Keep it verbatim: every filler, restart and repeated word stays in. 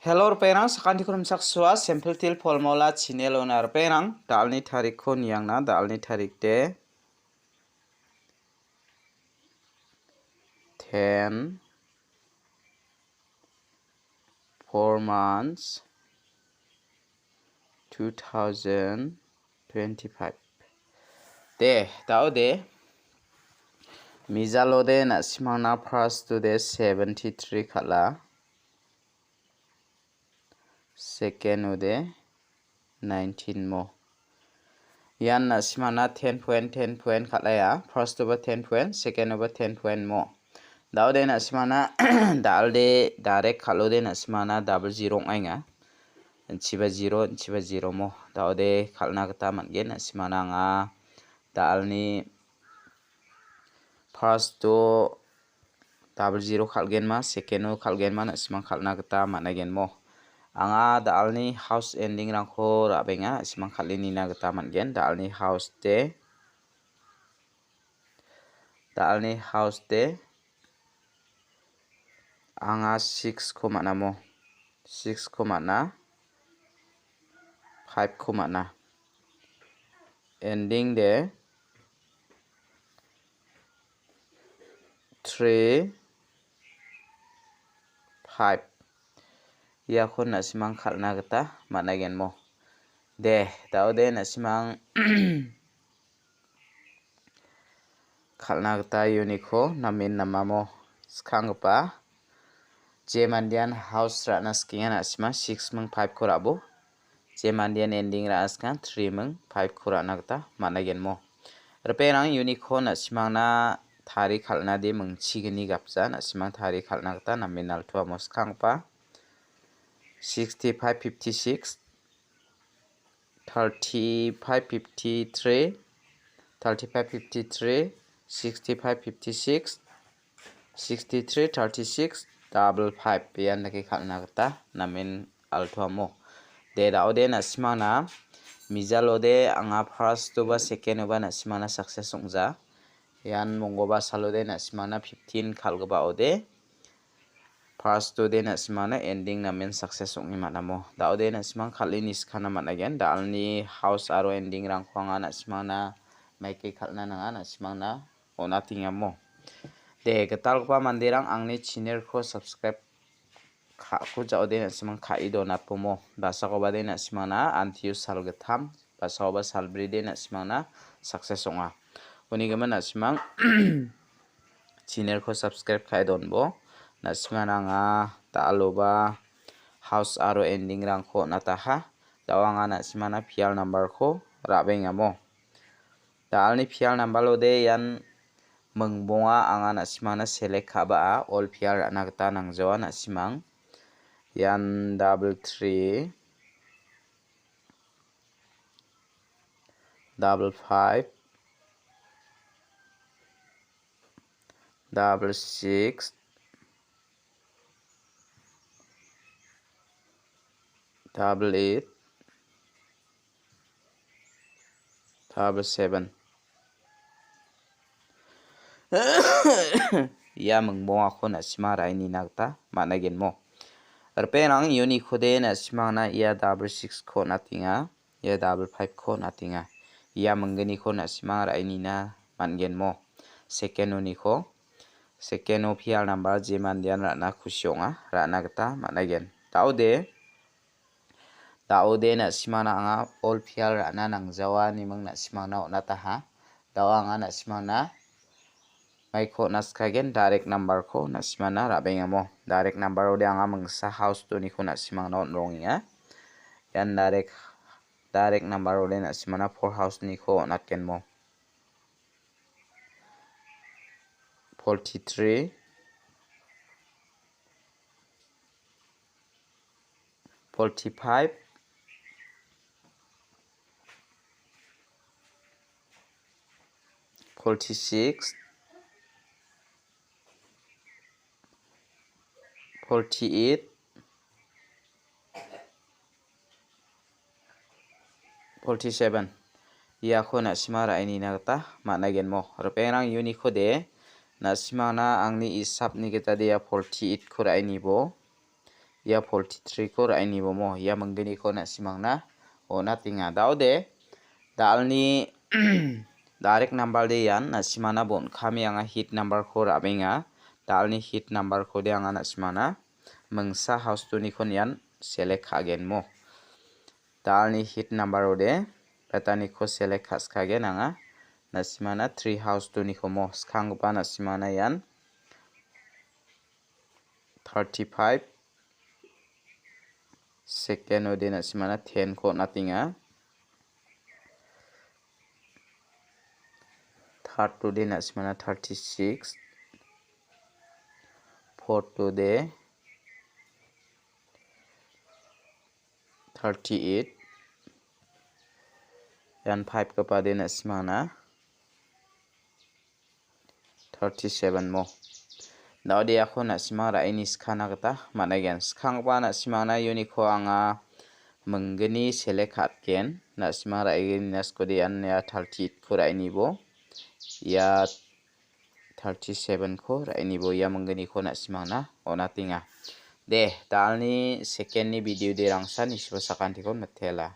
Hello, ripengrang, sakantiko rimchaksoa, Simple Teer Formula channel-ona ripengrang, da·alni tarikko niangna, da·alni tarik de ten, four months, two thousand twenty-five. De, da·ode, mijalode na·simangna first-ode seventy-three kal·a. Second-ode nineteen mo. Ian na·simangna ten point, ten point kal·aia. First-oba ten point, second-oba ten point mo. Da·ode na·simangna da·alde direct kal·ode na·simangna double zero ong·aenga. Inchiba zero, inchiba zero mo. Da·ode kal·na gita man·gen na·simangna anga da·alni first-o double zero kal·genma, second-o kal·genma, na·simang kal·na gita man·aigen mo. Anga da·alni house ending-rangko ra·benga, na·simang kal·e nina gita man·gen. Da·alni house de, da·alni house de, anga six-ko man·amo. Six-ko man·a. Five-ko man·a. Ending de three, five. Iako na·simang kal·na gita man·aigen mo. De, da·ode na·simang kal·na gita uniko namen namamo skanggipa. Je mandean house ra·na sikenga na·sima six ming five-ko ra·bo. Je mandean ending ra·na sikenga three ming five-ko ra·na gita man·aigen mo. Ripengrang uniko na·simangna tari kal·na de mingchigni gapja na·simang tari kal·na gita namen altuamo skanggipa. Sixty-five fifty-six, thirty-five fifty-three, thirty-five fifty-three, sixty-five fifty-six, sixty-three thirty-six double five ian dake kal·na gita namen altuamo. De, da·ode na·simangna mijalode anga first-oba second-oba na·simangna success ong·ja. Ian monggoba salode na·simangna fifteen kal·gipa ode. First-ode na·simangna ending namen success ong·e man·amo. Da·ode na·simang kal·e niskana man·aigen. Da·alni house aro ending-rangko anga na·simangna maike kal·na nanga, na·simangna on·atengamo. De, gitalgipa manderang angni channel-ko subscribe ka·ko ja·ode na·simang ka·e donatbomo. Basakobade na·simangna antiu salgittam, basakoba salbride na·simangna success ong·a. Unigimin na·simang channel-ko subscribe ka·e donbo. Na·simangna anga da·aloba house aro ending-rangko on·ataha. Da·o anga na·simangna pial number-ko ra·bengamo. Da·alni pial number-ode ian mingbonga anga na·simangna select ka·ba·a. All pial ra·na gita nangjawa na·simang. Ian double three, double five, double six, double eight, double seven. Ia mingbongako na·sima ra·e nina gita man·a genmo. Ripengrang, uniko de na·simangna ia double six-ko on·atenga. Ia double five-ko on·atenga. Ia mingginiko na·simang ra·e nina man·genmo. Second-oniko, second-o pial number je mandean ra·na kusi ong·a, ra·na gita man·aigen. Da·ode, da·ode na·simangna anga all pial ra·na nangjawa, niming na·simangna on·ataha. Da·o anga na·simangna maiko on·a sikagen, direct number-ko na·simangna ra·bengamo. Direct number-ode anga mingsa house doniko na·simangna on·rongenga. Ian direct, direct number-ode na·simangna four house-niko on·atgenmo. Forty-three, forty-five, forty-six, forty-eight, forty-seven. Iako na·sima ra·e nina gita man·a genmo. Ripengrang, uniko de na·simangna angni isapni gita de ia forty-eight-ko ra·e nibo. Ia forty-three-ko ra·inibomo, ia mingginiko na·simangna on·atenga. Daode, dalni direct number de ian na·simana bon·kame anga hit number-ko ra·benga. Dalni hit number-ko de anga na·simana mingsa house two-nikon ian select ka·genmo. Dalni hit number ode, rataniko select ka·skagen anga. Na·simana three house two-nikomo, skanggipa na·simana ian thirty-five, second ode na·simana ten-ko on·atenga. Third ode na·simana thirty-six, fourth ode thirty-eight, ian five-gipa de na·simana thirty-seven mo. Daode iako na·simang ra·e niskana gita man·aigen. Skanggipa na·simangna uniko anga minggni select ka·atgen. Na·simang ra·e niskode ian ia thirty-eight-ko ra·inibo. Ia thirty-seven-ko ra·inibo ia mingginiko na·simangna on·atenga. De, dalni second-ni video de rangsan isibo sakantikon mitela.